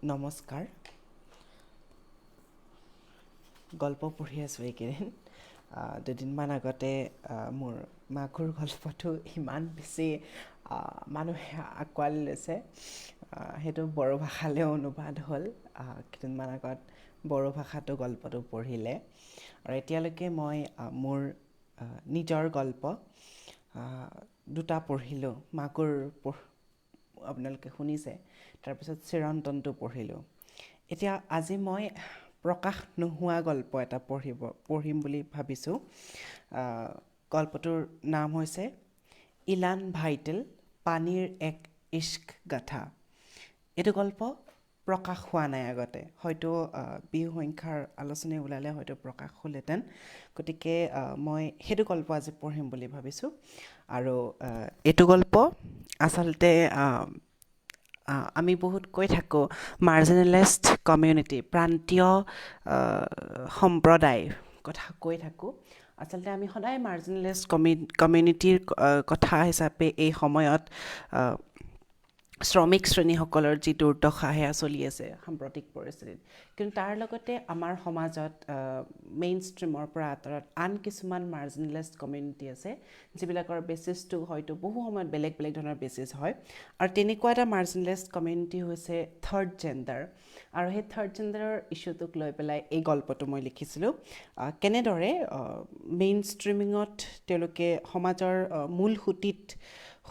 নমস্কাৰ। গল্প পঢ়ি আছোঁ এইকেইদিন। দুদিনমান আগতে মোৰ মাঘুৰ গল্পটো ইমান বেছি মানুহে আঁকোৱালি লৈছে, সেইটো বড়ো ভাষালৈ অনুবাদ হ'ল। কেইদিনমান আগত বড়ো ভাষাটো গল্পটো পঢ়িলে। আৰু এতিয়ালৈকে মই মোৰ নিজৰ গল্প দুটা পঢ়িলোঁ। মাগুৰ আপোনালোকে শুনিছে, তাৰপিছত চিৰন্তনটো পঢ়িলোঁ। এতিয়া আজি মই প্ৰকাশ নোহোৱা গল্প এটা পঢ়িম বুলি ভাবিছোঁ। গল্পটোৰ নাম হৈছে ইলান ভাইটেল, পানীৰ এক ইশ্ক গাথা। এইটো গল্প প্ৰকাশ হোৱা নাই আগতে, হয়তো বিহু সংখ্যাৰ আলোচনী ওলালে হয়তো প্ৰকাশ হ'লহেঁতেন। গতিকে মই সেইটো গল্প আজি পঢ়িম বুলি ভাবিছোঁ। আৰু এইটো গল্প আচলতে আমি বহুত কৈ থাকোঁ মাৰ্জিনেলাইজড কমিউনিটি, প্ৰান্তীয় সম্প্ৰদায় কথা কৈ থাকোঁ। আচলতে আমি সদায় মাৰ্জিনেলাইজড কমিউনিটিৰ কথা হিচাপে এই সময়ত শ্ৰমিক শ্ৰেণীসকলৰ যি দুৰ্দশা সেয়া চলি আছে সাম্প্ৰতিক পৰিস্থিতিত। কিন্তু তাৰ লগতে আমাৰ সমাজত মেইন ষ্ট্ৰীমৰ পৰা আঁতৰত আন কিছুমান মাৰ্জিনেলাইজড কমিউনিটি আছে, যিবিলাকৰ বেচিছটো হয়তো বহু সময়ত বেলেগ বেলেগ ধৰণৰ বেচিছ হয়। আৰু তেনেকুৱা এটা মাৰ্জিনেলাইজড কমিউনিটি হৈছে থাৰ্ড জেণ্ডাৰ। আৰু সেই থাৰ্ড জেণ্ডাৰৰ ইছ্যুটোক লৈ পেলাই এই গল্পটো মই লিখিছিলোঁ। কেনেদৰে মেইন ষ্ট্ৰীমিঙত তেওঁলোকে সমাজৰ মূল সুঁতিত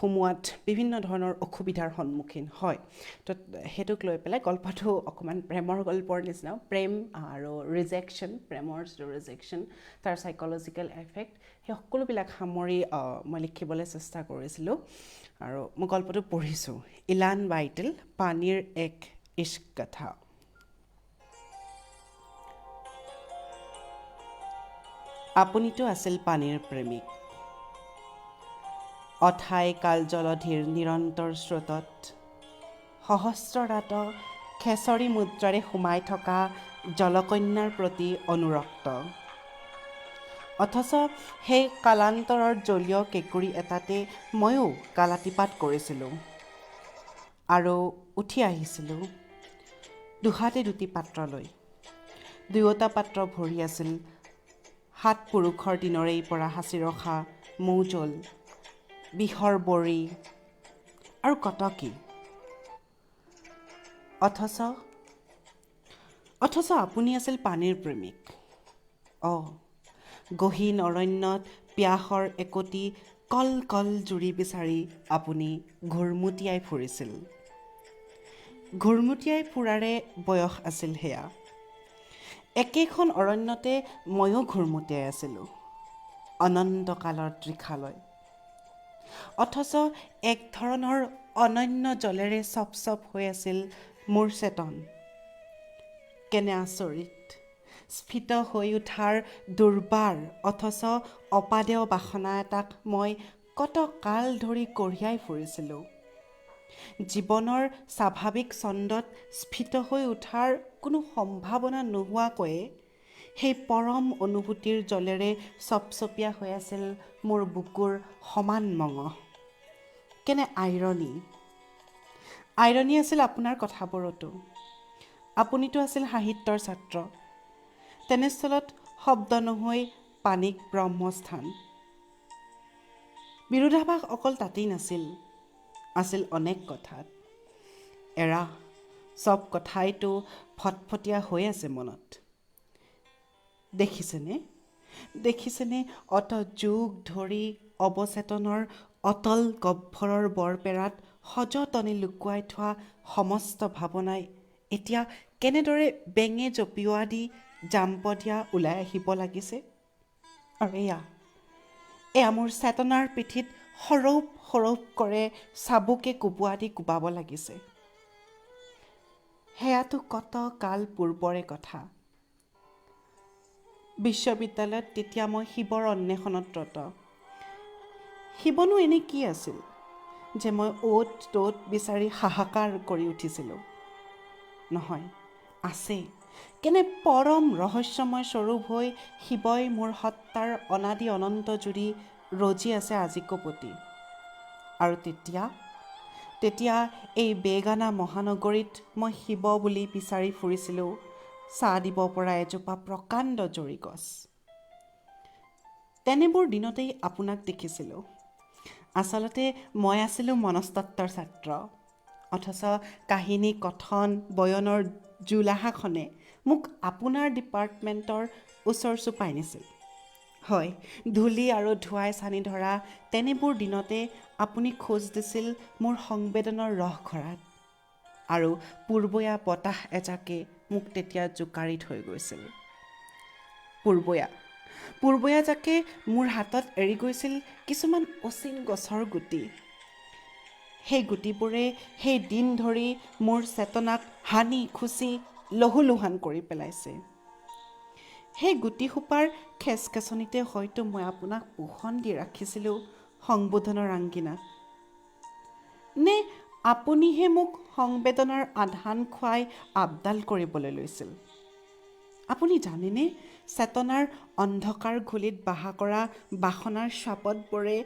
সোমোৱাত বিভিন্ন ধৰণৰ অসুবিধাৰ সন্মুখীন হয়। তো সেইটোক লৈ পেলাই গল্পটো অকণমান প্ৰেমৰ গল্পৰ নিচিনা, প্ৰেম আৰু ৰিজেকশ্যন, প্ৰেমৰ যিটো ৰিজেকশ্যন, তাৰ চাইক'লজিকেল এফেক্ট, সেই সকলোবিলাক সামৰি মই লিখিবলৈ চেষ্টা কৰিছিলোঁ। আৰু মই গল্পটো পঢ়িছোঁ। ইলান ভাইটেল, পানীৰ এক ইশ্ক গাথা। আপুনিতো আছিল পানীৰ প্ৰেমিক। অথাই কাল জলধিৰ নিৰন্তৰ স্ৰোতত সহস্ৰৰাত খেচৰি মুদ্ৰাৰে সোমাই থকা জলকন্যাৰ প্ৰতি অনুৰক্ত। অথচ সেই কালান্তৰৰ জলীয় কেঁকুৰি এটাতে ময়ো কালাতিপাত কৰিছিলোঁ আৰু উঠি আহিছিলোঁ দুহাতে দুটি পাত্ৰ লৈ। দুয়োটা পাত্ৰ ভৰি আছিল সাত পুৰুষৰ দিনৰেই পৰা সাঁচি ৰখা মৌজোল, বিষৰ বৰি আৰু কটকী। অথচ আপুনি আছিল পানীৰ প্ৰেমিক। গহীন অৰণ্যত পিয়াহৰ একটি কল কল জুৰি বিচাৰি আপুনি ঘুৰ্মুটিয়াই ফুৰিছিল। ঘুৰ্মুটিয়াই ফুৰাৰে বয়স আছিল সেয়া। একেখন অৰণ্যতে ময়ো ঘুৰ্মুটিয়াই আছিলোঁ অনন্তকালৰ তৃষালৈ। অথচ এক ধৰণৰ অনন্য জলেৰে চপচপ হৈ আছিল মোৰ চেতন। কেনে আচৰিত স্ফীত হৈ উঠাৰ দুৰ্বাৰ অথচ অপাদেয় বাসনা এটাক মই কত কাল ধৰি কঢ়িয়াই ফুৰিছিলোঁ। জীৱনৰ স্বাভাৱিক ছন্দত স্ফীত হৈ উঠাৰ কোনো সম্ভাৱনা নোহোৱাকৈয়ে সেই পৰম অনুভূতিৰ জলেৰে চপচপীয়া হৈ আছিল মোৰ বুকুৰ সমান মঙহ। কেনে আইৰণি! আইৰণি আছিল আপোনাৰ কথাবোৰতো। আপুনিতো আছিল সাহিত্যৰ ছাত্ৰ, তেনেস্থলত শব্দ নহৈ পানীক ব্ৰহ্মস্থান। বিৰোধাভাস অকল তাতেই নাছিল, আছিল অনেক কথাত। এৰা, চব কথাইতো ফটফটীয়া হৈ আছে মনত। দেখিছেনে, দেখিছেনে অত যুগ ধৰি অৱচেতনৰ অটল গহ্বৰৰ বৰপেৰাত সযতনে লুকুৱাই থোৱা সমস্ত ভাৱনাই এতিয়া কেনেদৰে বেঙে জঁপিওৱা দি জাম্পদিয়া ওলাই আহিব লাগিছে। আৰু এয়া মোৰ চেতনাৰ পিঠিত সৰৌপ সৰৌপ কৰে চাবুকে কোবোৱা দি কোবাব লাগিছে। সেয়াতো কত কাল পূৰ্বৰে কথা। বিশ্ববিদ্যালয়ত তেতিয়া মই শিৱৰ অন্বেষণত ৰত। শিৱনো এনে কি আছিল যে মই অ'ত ত'ত বিচাৰি হাহাকাৰ কৰি উঠিছিলোঁ? নহয়, আছে। কেনে পৰম ৰহস্যময় স্বৰূপ হৈ শিৱই মোৰ সত্তাৰ অনাদি অনন্ত জুৰি ৰজি আছে আজিকোপতি। আৰু তেতিয়া তেতিয়া এই বেগানা মহানগৰীত মই শিৱ বুলি বিচাৰি ফুৰিছিলোঁ ছাঁ দিব পৰা এজোপা প্ৰকাণ্ড জৰি গছ। তেনেবোৰ দিনতেই আপোনাক দেখিছিলোঁ। আচলতে মই আছিলোঁ মনস্তত্ত্বৰ ছাত্ৰ, অথচ কাহিনী কথন বয়নৰ জোলাহাখনে মোক আপোনাৰ ডিপাৰ্টমেণ্টৰ ওচৰ চপাই নিছিল। হয়, ধূলি আৰু ধোঁৱাই ছানি ধৰা তেনেবোৰ দিনতে আপুনি খোজ দিছিল মোৰ সংবেদনৰ ৰহঘৰাত, আৰু পূৰ্বয়া বতাহ এজাকে মোক তেতিয়া জোকাৰি থৈ গৈছিল। পূৰ্বয়া জাকে মোৰ হাতত এৰি গৈছিল কিছুমান অচিন গছৰ গুটি। সেই গুটিবোৰে সেই দিন ধৰি মোৰ চেতনাক হানি খুচি লহুলুহান কৰি পেলাইছে। সেই গুটিসোপাৰ খেচখেচনিতে হয়তো মই আপোনাক পোষণ দি ৰাখিছিলোঁ সংবোধনৰ আংগিনাত, নে আপুনিহে মোক সংবেদনাৰ আধান খুৱাই আপডাল কৰিবলৈ লৈছিল? আপুনি জানেনে, চেতনাৰ অন্ধকাৰ ঘুলিত বাহা কৰা বাসনাৰ শ্বাপদবোৰে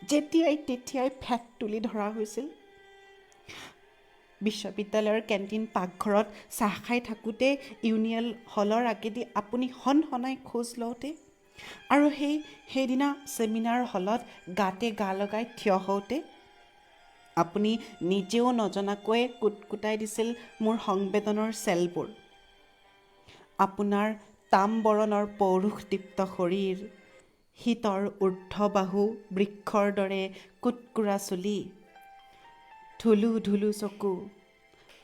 যেতিয়াই তেতিয়াই ফেট তুলি ধৰা হৈছিল। বিশ্ববিদ্যালয়ৰ কেণ্টিন পাকঘৰত চাহ খাই থাকোঁতে ইউনিয়ন হলৰ আগেদি আপুনি হনহনাই খোজ লওঁতে, আৰু সেইদিনা ছেমিনাৰ হলত গাতে গা লগাই থিয় হওঁতে আপুনি নিজেও নজনাকৈয়ে কুটকুটাই দিছিল মোৰ সংবেদনৰ চেলবোৰ। আপোনাৰ তাম বৰণৰ পৌৰুষদীপ্ত শৰীৰ, শীতৰ ঊৰ্ধ্ববাহু বৃক্ষৰ দৰে কুটকুৰা চুলি, ধুলু ধুলু চকু,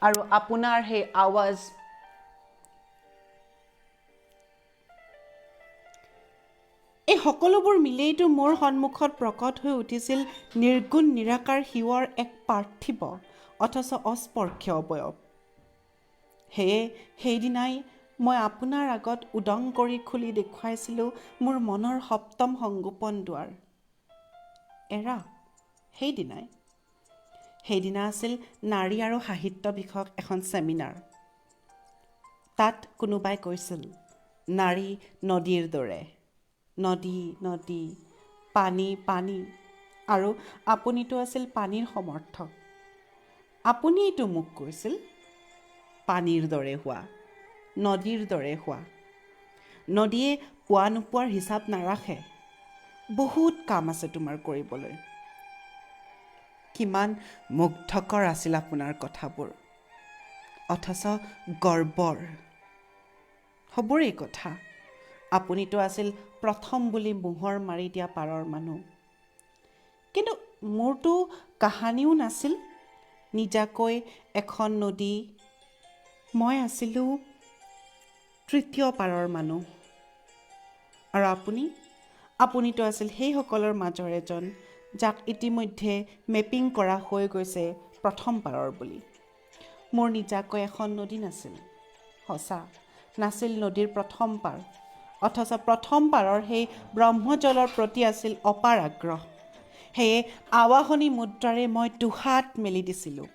আৰু আপোনাৰ সেই আৱাজ, এই সকলোবোৰ মিলেইতো মোৰ সন্মুখত প্ৰকট হৈ উঠিছিল নিৰ্গুণ নিৰাকাৰ শিৱৰ এক পাৰ্থিৱ অথচ অস্পৰ্শীয় অৱয়ব। সেয়ে সেইদিনাই মই আপোনাৰ আগত উদং কৰি খুলি দেখুৱাইছিলোঁ মোৰ মনৰ সপ্তম সংগোপন দুৱাৰ। এৰা, সেইদিনা আছিল নাৰী আৰু সাহিত্য বিষয়ক এখন ছেমিনাৰ। তাত কোনোবাই কৈছিল, নাৰী নদীৰ দৰে, নদী নদী, পানী পানী, আৰু আপুনিতো আছিল পানীৰ সমৰ্থক। আপুনিয়েইতো মোক কৈছিল, পানীৰ দৰে হোৱা, নদীৰ দৰে হোৱা। নদীয়ে পোৱা নোপোৱাৰ হিচাপ নাৰাখে, বহুত কাম আছে তোমাৰ কৰিবলৈ। কিমান মুগ্ধকৰ আছিল আপোনাৰ কথাবোৰ, অথচ গৰ্বৰ। হ'বৰেই কথা, আপুনিতো আছিল প্ৰথম বুলি মোহৰ মাৰি দিয়া পাৰৰ মানুহ। কিন্তু মোৰতো কাহানিও নাছিল নিজাকৈ এখন নদী। মই আছিলোঁ তৃতীয় পাৰৰ মানুহ, আৰু আপুনিতো আছিল সেইসকলৰ মাজৰ এজন যাক ইতিমধ্যে মেপিং কৰা হৈ গৈছে প্ৰথম পাৰৰ বুলি। মোৰ নিজাকৈ এখন নদী নাছিল, সঁচা নাছিল নদীৰ প্ৰথম পাৰ, অথচ প্ৰথম পাৰৰ সেই ব্ৰহ্মজলৰ প্ৰতি আছিল অপাৰ আগ্ৰহ। সেয়ে আৱাহনী মুদ্ৰাৰে মই দুহাত মেলি দিছিলোঁ।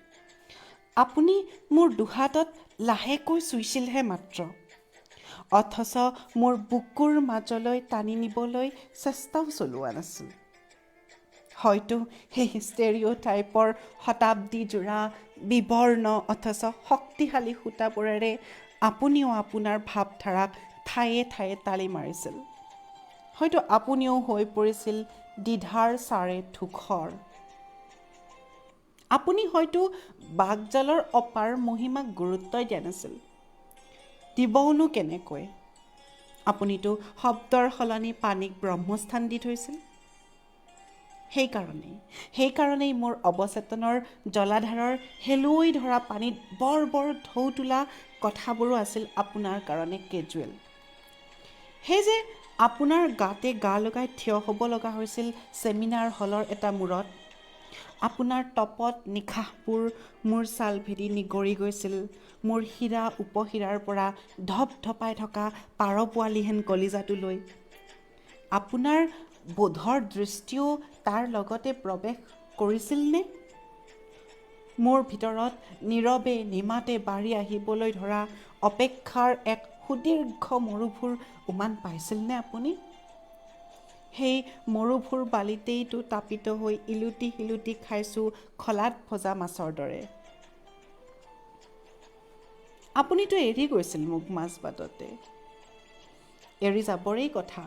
আপুনি মোৰ দুহাতত লাহেকৈ চুইছিলহে মাত্ৰ, অথচ মোৰ বুকুৰ মাজলৈ টানি নিবলৈ চেষ্টাও চলোৱা নাছিল। হয়তো সেই ষ্টেৰিঅ'টাইপৰ শতাব্দী জোৰা বিবৰ্ণ অথচ শক্তিশালী সূতাবোৰেৰে আপুনিও আপোনাৰ ভাৱধাৰাক ঠায়ে ঠায়ে তালি মাৰিছিল। হয়তো আপুনিও হৈ পৰিছিল দ্বিধাৰ ছাৰে ধূসৰ। আপুনি হয়তো বাঘজালৰ অপাৰ মহিমাক গুৰুত্বই দিয়া নাছিল, দিবওনো কেনেকৈ? আপুনিতো শব্দৰ সলনি পানীক ব্ৰহ্মস্থান দি থৈছিল। সেইকাৰণেই মোৰ অৱচেতনৰ জলাধাৰৰ শেলুৱৈ ধৰা পানীত বৰ বৰ ঢৌ তোলা কথাবোৰো আছিল আপোনাৰ কাৰণে কেজুৱেল। সেই যে আপোনাৰ গাতে গা লগাই থিয় হ'ব লগা হৈছিল ছেমিনাৰ হলৰ এটা মূৰত, আপোনাৰ তপত নিশাহবোৰ মোৰ ছাল ভেদি নিগৰি গৈছিল, মোৰ শিৰা উপশিৰাৰ পৰা ধপ ধপাই থকা পাৰ পোৱালিহেন কলিজাটোলৈ। আপোনাৰ বোধৰ দৃষ্টিও তাৰ লগতে প্ৰৱেশ কৰিছিলনে? মোৰ ভিতৰত নীৰৱে নিমাতে বাঢ়ি আহিবলৈ ধৰা অপেক্ষাৰ এক সুদীৰ্ঘ মৰুভূৰ উমান পাইছিলনে আপুনি? সেই মৰুভূৰ বালিতেইতো তাপিত হৈ ইলুটি সিলুটি খাইছোঁ খলাত ভজা মাছৰ দৰে। আপুনিতো এৰি গৈছিল মোক মাজবাটতে। এৰি যাবৰেই কথা।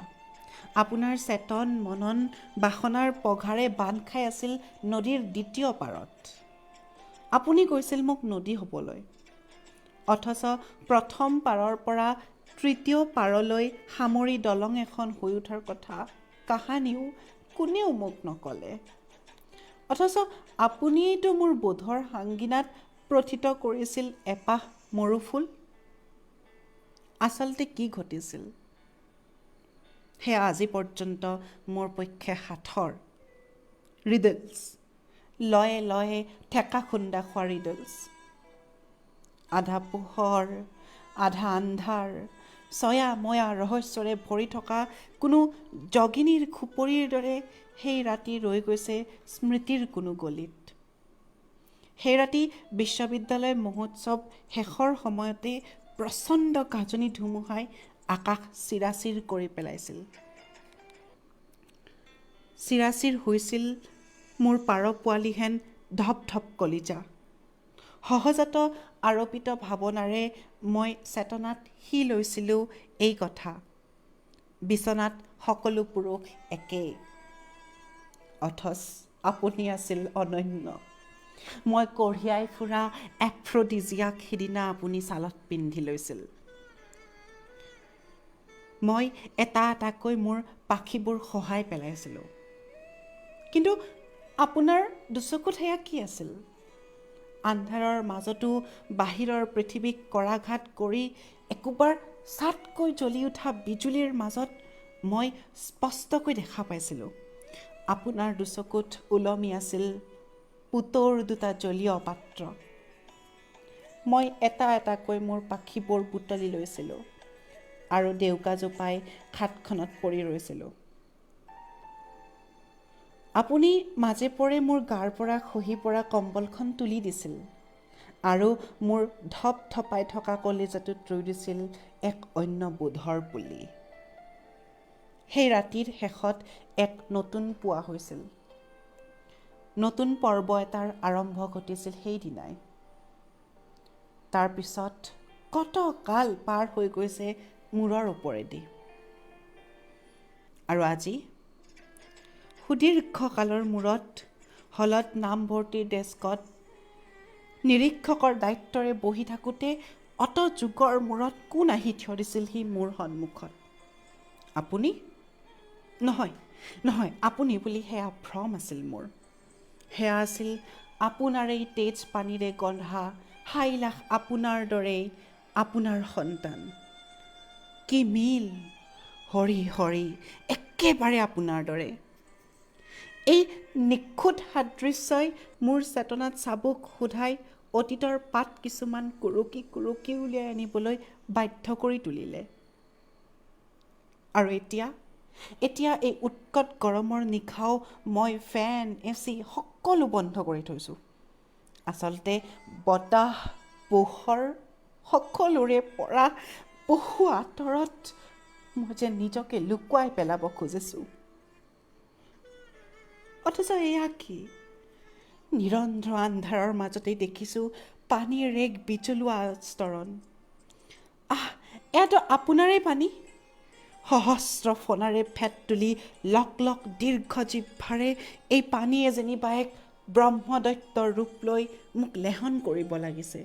আপোনাৰ চেতন মনন বাসনাৰ পঘাৰে বান্ধ খাই আছিল নদীৰ দ্বিতীয় পাৰত। আপুনি কৈছিল মোক নদী হ'বলৈ, অথচ প্ৰথম পাৰৰ পৰা তৃতীয় পাৰলৈ সামৰি দলং এখন হৈ উঠাৰ কথা কাহানিও কোনেও মোক নক'লে। অথচ আপুনিয়েইতো মোৰ বোধৰ সাংগিনাত প্ৰথিত কৰিছিল এপাহ মৰুফুল। আচলতে কি ঘটিছিল সেয়া আজি পৰ্যন্ত মোৰ পক্ষে সাঁথৰ। ৰিডলছ, লয়ে লয়ে ঠেকা খুন্দা খোৱা ৰিডলছ। আধা পোহৰ আধা আন্ধাৰ, ছয়া ময়া ৰহস্যৰে ভৰি থকা কোনো জগিনীৰ খুপৰিৰ দৰে সেই ৰাতি ৰৈ গৈছে স্মৃতিৰ কোনো গলিত। সেই ৰাতি বিশ্ববিদ্যালয় মহোৎসৱ শেষৰ সময়তে প্ৰচণ্ড গাজনি ধুমুহাই আকাশ চিৰাচিৰ কৰি পেলাইছিল। চিৰাচিৰ হৈছিল মোৰ পাৰ পোৱালিহেন ধপ ধপ কলিজা। সহজাত আৰোপিত ভাৱনাৰে মই চেতনাত সি লৈছিলোঁ এই কথা, বিচনাত সকলো পুৰুষ একেই। অথচ আপুনি আছিল অনন্য। মই কঢ়িয়াই ফুৰা এফ্ৰডিজিয়াক সিদিনা আপুনি ছালত পিন্ধি লৈছিল। মই এটা এটাকৈ মোৰ পাখিবোৰ খহাই পেলাইছিলোঁ, কিন্তু আপোনাৰ দুচকুত সেয়া কি আছিল? আন্ধাৰৰ মাজতো বাহিৰৰ পৃথিৱীক কৰাঘাত কৰি একোবাৰ চাটকৈ জ্বলি উঠা বিজুলীৰ মাজত মই স্পষ্টকৈ দেখা পাইছিলোঁ আপোনাৰ দুচকুত ওলমি আছিল পুতৌৰ দুটা জলীয় পাত্ৰ। মই এটা এটাকৈ মোৰ পাখিবোৰ বুটলি লৈছিলোঁ আৰু ডেউকা জোপাই খাটখনত পৰি ৰৈছিলোঁ। আপুনি মাজে পৰে মোৰ গাৰ পৰা খহি পৰা কম্বলখন তুলি দিছিল আৰু মোৰ ধপ ধপাই থকা কলিজাটোত ৰুই দিছিল এক অন্য বোধৰ পুলি। সেই ৰাতিৰ শেষত এক নতুন পুৱা হৈছিল। নতুন পৰ্ব এটাৰ আৰম্ভ ঘটিছিল সেইদিনাই। তাৰপিছত কত কাল পাৰ হৈ গৈছে মূৰৰ ওপৰেদি। আৰু আজি সুদীৰ্ঘকালৰ মূৰত হলত নামভৰ্তিৰ ডেস্কত নিৰীক্ষকৰ দায়িত্বৰে বহি থাকোঁতে অত যুগৰ মূৰত কোন আহি থিয় দিছিলহি মোৰ সন্মুখত? আপুনি? নহয় নহয়, আপুনি বুলি সেয়া ভ্ৰম আছিল মোৰ। সেয়া আছিল আপোনাৰেই তেজ পানীৰে গন্ধা সাইলাখ আপোনাৰ দৰেই আপোনাৰ সন্তান। কি মিল! হৰি হৰি, একেবাৰে আপোনাৰ দৰে। এই নিখুঁত সাদৃশ্যই মোৰ চেতনাত চাবুক সোধাই অতীতৰ পাত কিছুমান কুৰুকি কুৰুকি উলিয়াই আনিবলৈ বাধ্য কৰি তুলিলে। আৰু এতিয়া এতিয়া এই উৎকট গৰমৰ নিশাও মই ফেন, এ চি সকলো বন্ধ কৰি থৈছোঁ। আচলতে বতাহ, পোহৰ সকলোৰে পৰা বহু আঁতৰত মই যেন নিজকে লুকুৱাই পেলাব খুজিছোঁ। অথচ এয়া কি? নিৰন্ধ্ৰ আন্ধাৰৰ মাজতেই দেখিছোঁ পানীৰ এক বিজলুৱা আস্তৰণ। আহ, এয়াতো আপোনাৰেই পানী। সহস্ৰ ফণাৰে ফেট তুলি লক লক দীৰ্ঘ জিভাৰে এই পানীয়ে যেনিবা এক ব্ৰহ্মদৈত্যৰ ৰূপ লৈ মোক লেহন কৰিব লাগিছে।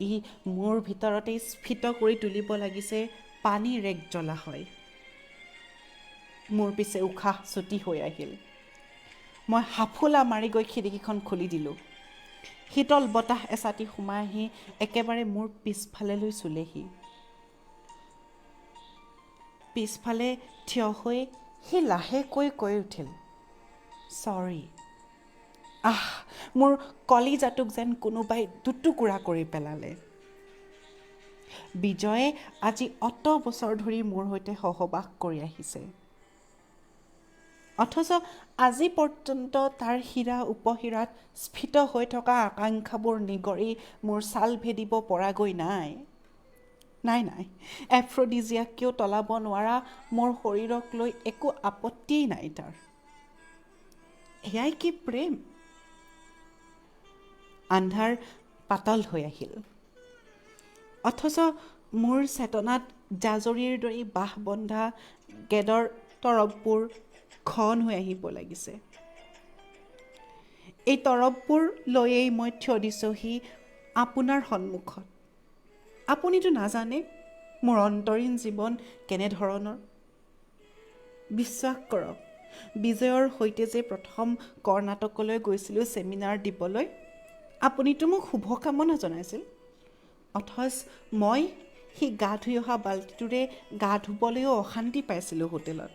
ই মোৰ ভিতৰতেই স্ফীত কৰি তুলিব লাগিছে পানীৰ এক জলাশয়। মোৰ পিছে উশাহ চুটি হৈ আহিল। মই হাফোলা মাৰি গৈ খিৰিকীখন খুলি দিলোঁ। শীতল বতাহ এচাটি সোমাই আহি একেবাৰে মোৰ পিছফাললৈ চুলেহি। পিছফালে থিয় হৈ সি লাহেকৈ কৈ উঠিল, চৰি। আহ, মোৰ কলিজাটোক যেন কোনোবাই দুটুকুৰা কৰি পেলালে। বিজয়ে আজি অত বছৰ ধৰি মোৰ সৈতে সহবাস কৰি আহিছে, অথচ আজি পৰ্যন্ত তাৰ শিৰা উপশিৰাত স্ফীত হৈ থকা আকাংক্ষাবোৰ নিগৰি মোৰ ছাল ভেদিব পৰাগৈ নাই। নাই নাই, এফ্ৰডিজিয়াকেও তলাব নোৱাৰা মোৰ শৰীৰক লৈ একো আপত্তিয়েই নাই তাৰ। এয়াই কি প্ৰেম? আন্ধাৰ পাতল হৈ আহিল, অথচ মোৰ চেতনাত জাজৰিৰ দৰে বাহ বন্ধা গেদৰ তৰপবোৰ ঘন হৈ আহিব লাগিছে। এই তৰপবোৰ লৈয়েই মই থিয় দিছোঁহি আপোনাৰ সন্মুখত। আপুনিতো নাজানে মোৰ অন্তৰীণ জীৱন কেনেধৰণৰ। বিশ্বাস কৰক, বিজয়ৰ সৈতে যে প্ৰথম কৰ্ণাটকলৈ গৈছিলোঁ ছেমিনাৰ দিবলৈ, আপুনিতো মোক শুভকামনা জনাইছিল, অথচ মই সি গা ধুই অহা বাল্টিটোৰে গা ধুবলৈও অশান্তি পাইছিলোঁ হোটেলত।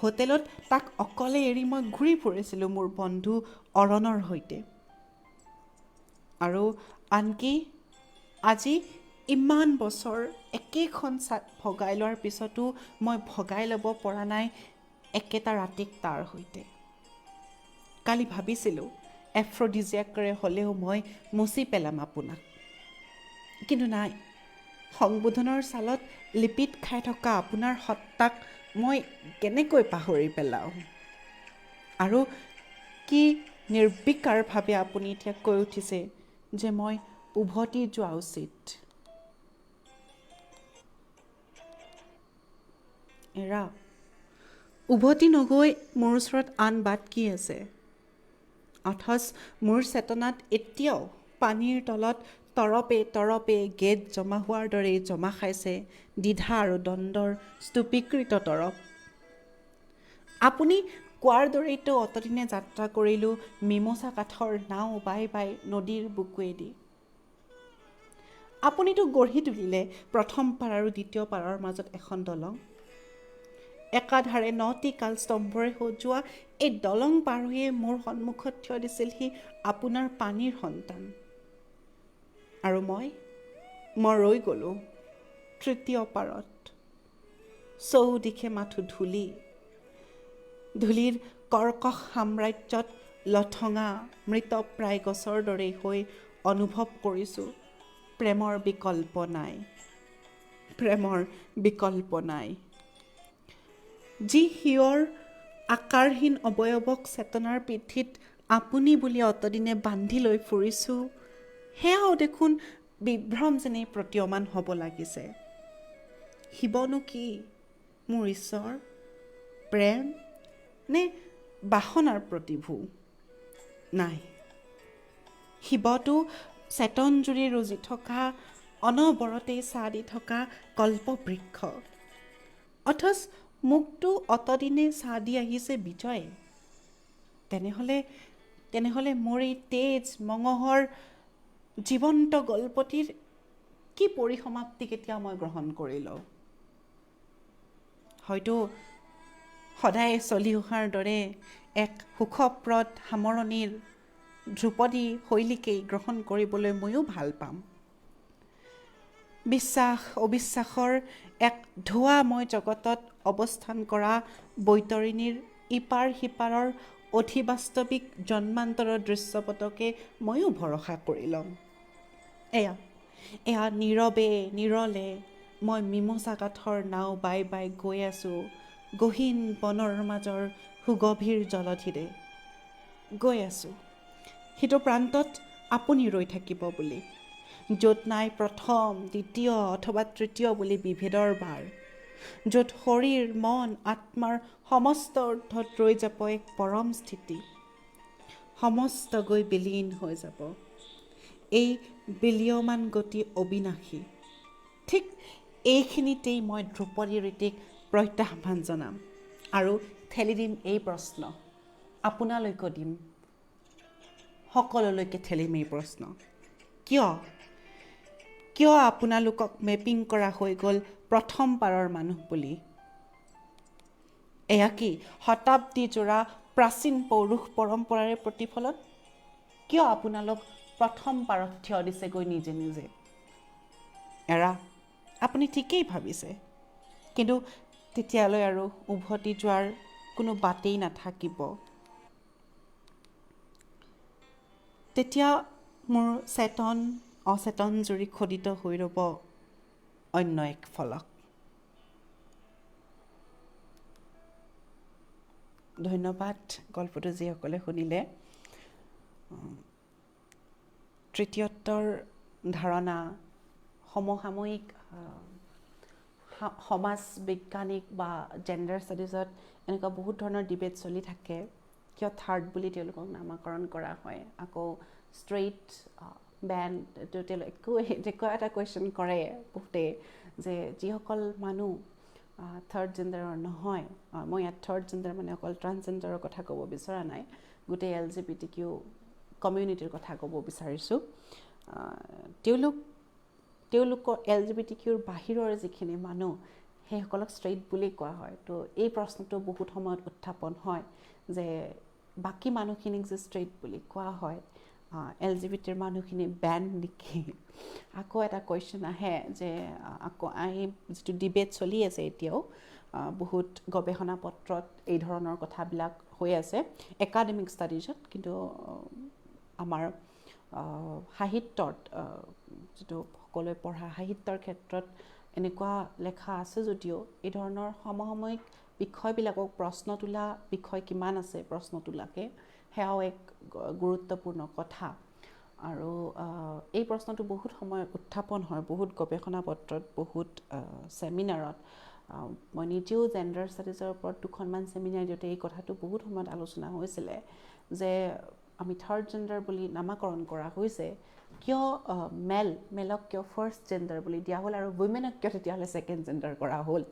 হোটেলত তাক অকলে এৰি মই ঘূৰি ফুৰিছিলোঁ মোৰ বন্ধু অৰণৰ সৈতে। আৰু আনকি আজি ইমান বছৰ একেখন চাট ভগাই লোৱাৰ পিছতো মই ভগাই ল'ব পৰা নাই একেটা ৰাতিক তাৰ সৈতে। কালি ভাবিছিলোঁ এফ্ৰডিজিয়াকেৰে হ'লেও মই মচি পেলাম আপোনাক, কিন্তু নাই, সংবোধনৰ ছালত লিপিত খাই থকা আপোনাৰ সত্তাক মই কেনেকৈ পাহৰি পেলাওঁ? আৰু কি নিৰ্বিকাৰভাৱে আপুনি এতিয়া কৈ উঠিছে যে মই উভতি যোৱা উচিত। এৰা, উভতি নগৈ মোৰ ওচৰত আন বাট কি আছে? অথচ মোৰ চেতনাত এতিয়াও পানীৰ তলত তৰপে তৰপে গেদ জমা হোৱাৰ দৰেই জমা খাইছে দ্বিধা আৰু দ্বন্দ্বৰ স্তূপীকৃত তৰপ। আপুনি কোৱাৰ দৰেইতো অতদিনে যাত্ৰা কৰিলোঁ মিমোচা কাঠৰ নাও বাই বাই নদীৰ বুকুৱেদি। আপুনিতো গঢ়ি তুলিলে প্ৰথম পাৰ আৰু দ্বিতীয় পাৰৰ মাজত এখন দলং। একাধাৰে 9টি কাল স্তম্ভৰে সজোৱা এই দলং পাৰ হৈয়ে মোৰ সন্মুখত থিয় দিছিলহি আপোনাৰ পানীৰ সন্তান। আৰু মই ৰৈ গ'লোঁ তৃতীয় পাৰত। চৌদিশে মাথো ধূলি, ধূলিৰ কৰ্কশ সাম্ৰাজ্যত লঠঙা মৃতপ্ৰায় গছৰ দৰে হৈ অনুভৱ কৰিছোঁ প্ৰেমৰ বিকল্প নাই, প্ৰেমৰ বিকল্প নাই। যি শিৱৰ আকাৰহীন অৱয়ৱক চেতনাৰ পিঠিত আপুনি বুলি অতদিনে বান্ধি লৈ ফুৰিছোঁ, সেয়াও দেখোন বিভ্ৰম যেনেই প্ৰতীয়মান হ'ব লাগিছে। শিৱনো কি মোৰ ঈশ্বৰ, প্ৰেম নে বাসনাৰ প্ৰতিভূ? নাই, শিৱটো চেতন জুৰি ৰজি থকা অনবৰতেই ছাঁ দি থকা কল্পবৃক্ষ, অথচ মোকতো অতদিনে ছাঁ দি আহিছে বিজয়ে। তেনেহ'লে মোৰ এই তেজ মঙহৰ জীৱন্ত গল্পটিৰ কি পৰিসমাপ্তি কেতিয়া মই গ্ৰহণ কৰি লওঁ? হয়তো সদায় চলি অহাৰ দৰে এক সুখপ্ৰদ সামৰণিৰ ধ্ৰুপদী শৈলীকেই গ্ৰহণ কৰিবলৈ ময়ো ভাল পাম। বিশ্বাস অবিশ্বাসৰ এক ধোঁৱাময় জগতত অৱস্থান কৰা বৈতৰণীৰ ইপাৰ সিপাৰৰ অধিবাস্তৱিক জন্মান্তৰৰ দৃশ্যপটকে ময়ো ভৰসা কৰি ল'ম। এয়া নীৰৱে নীৰলে মই মিমোচা কাঠৰ নাও বাই বাই গৈ আছোঁ গহীন বনৰ মাজৰ সুগভীৰ জলধিৰে গৈ আছোঁ। সিটো প্ৰান্তত আপুনি ৰৈ থাকিব বুলি, য'ত নাই প্ৰথম দ্বিতীয় অথবা তৃতীয় বুলি বিভেদৰ বাৰ, য'ত শৰীৰ মন আত্মাৰ সমস্ত ঊৰ্ধত ৰৈ যাব এক পৰম স্থিতি, সমস্ত গৈ বিলীন হৈ যাব। এই বিলীয়মান গতি অবিনাশী। ঠিক এইখিনিতেই মই ধ্ৰুপদী ৰীতিক প্ৰত্যাহ্বান জনাম আৰু ঠেলি দিম এই প্ৰশ্ন, আপোনালৈকে দিম, সকলোলৈকে ঠেলিম এই প্ৰশ্ন। কিয় কিয় আপোনালোকক মেপিং কৰা হৈ গ'ল প্ৰথম পাৰৰ মানুহ বুলি? এয়া কি শতাব্দী জোৰা প্ৰাচীন পৌৰুষ পৰম্পৰাৰে প্ৰতিফলন? কিয় আপোনালোক প্ৰথম পাৰত থিয় দিছেগৈ নিজে নিজে? এৰা, আপুনি ঠিকেই ভাবিছে, কিন্তু তেতিয়ালৈ আৰু উভতি যোৱাৰ কোনো বাটেই নাথাকিব। তেতিয়া মোৰ চেতন অচেতন জুৰি খোদিত হৈ ৰ'ব অন্য এক ফলক। ধন্যবাদ গল্পটো যিসকলে শুনিলে। তৃতীয়ত্বৰ ধাৰণা সমসাময়িক সমাজ বৈজ্ঞানিক বা জেণ্ডাৰ ষ্টাডিজত এনেকুৱা বহুত ধৰণৰ ডিবেট চলি থাকে, কিয় থাৰ্ড বুলি তেওঁলোকক নামাকৰণ কৰা হয়, আকৌ ষ্ট্ৰেইট বেণ্ড তেওঁলোক একো এনেকুৱা এটা কুৱেশ্যন কৰে বহুতেই যে যিসকল মানুহ থাৰ্ড জেণ্ডাৰৰ নহয়, মই ইয়াত থাৰ্ড জেণ্ডাৰ মানে অকল ট্ৰান্সজেণ্ডাৰৰ কথা ক'ব বিচৰা নাই, গোটেই LGBTQ কমিউনিটিৰ কথা ক'ব বিচাৰিছোঁ, তেওঁলোকৰ LGBTQৰ বাহিৰৰ যিখিনি মানুহ সেইসকলক ষ্ট্ৰেইট বুলি কোৱা হয়। তো এই প্ৰশ্নটো বহুত সময়ত উত্থাপন হয় যে বাকী মানুহখিনিক যে ষ্ট্ৰেইট বুলি কোৱা হয়, LGBTৰ মানুহখিনি বেণ্ড নেকি? আকৌ এটা কুৱেশ্যন আহে যে আকৌ এই যিটো ডিবেট চলি আছে এতিয়াও বহুত গৱেষণা পত্ৰত এই ধৰণৰ কথাবিলাক হৈ আছে একাডেমিক ষ্টাডিজত, কিন্তু আমাৰ সাহিত্যত যিটো সকলোৱে পঢ়া সাহিত্যৰ ক্ষেত্ৰত এনেকুৱা লেখা আছে যদিও এই ধৰণৰ সমসাময়িক বিষয়বিলাকক প্ৰশ্ন তোলা বিষয় কিমান আছে প্ৰশ্ন তোলাকে সেয়াও এক গুৰুত্বপূৰ্ণ কথা। আৰু এই প্ৰশ্নটো বহুত সময়ত উত্থাপন হয়, বহুত গৱেষণা পত্ৰত, বহুত ছেমিনাৰত। মই নিজেও জেণ্ডাৰ ষ্টাডিজৰ ওপৰত দুখনমান ছেমিনাৰ দিওঁতে এই কথাটো বহুত সময়ত আলোচনা হৈছিলে যে আমি থাৰ্ড জেণ্ডাৰ বুলি নামাকৰণ কৰা হৈছে, কিয় মেলক কিয় ফাৰ্ষ্ট জেণ্ডাৰ বুলি দিয়া হ'ল আৰু উইমেনক কিয় তেতিয়াহ'লে ছেকেণ্ড জেণ্ডাৰ কৰা হ'ল?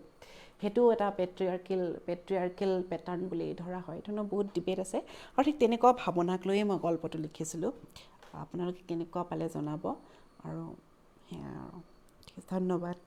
সেইটো এটা পেট্ৰিয়াৰ্কেল পেটাৰ্ণ বুলি ধৰা হয়। এই ধৰণৰ বহুত ডিবেট আছে আৰু ঠিক তেনেকুৱা ভাৱনাক লৈয়ে মই গল্পটো লিখিছিলোঁ। আপোনালোকে কেনেকুৱা পালে জনাব। আৰু সেয়া আৰু ধন্যবাদ।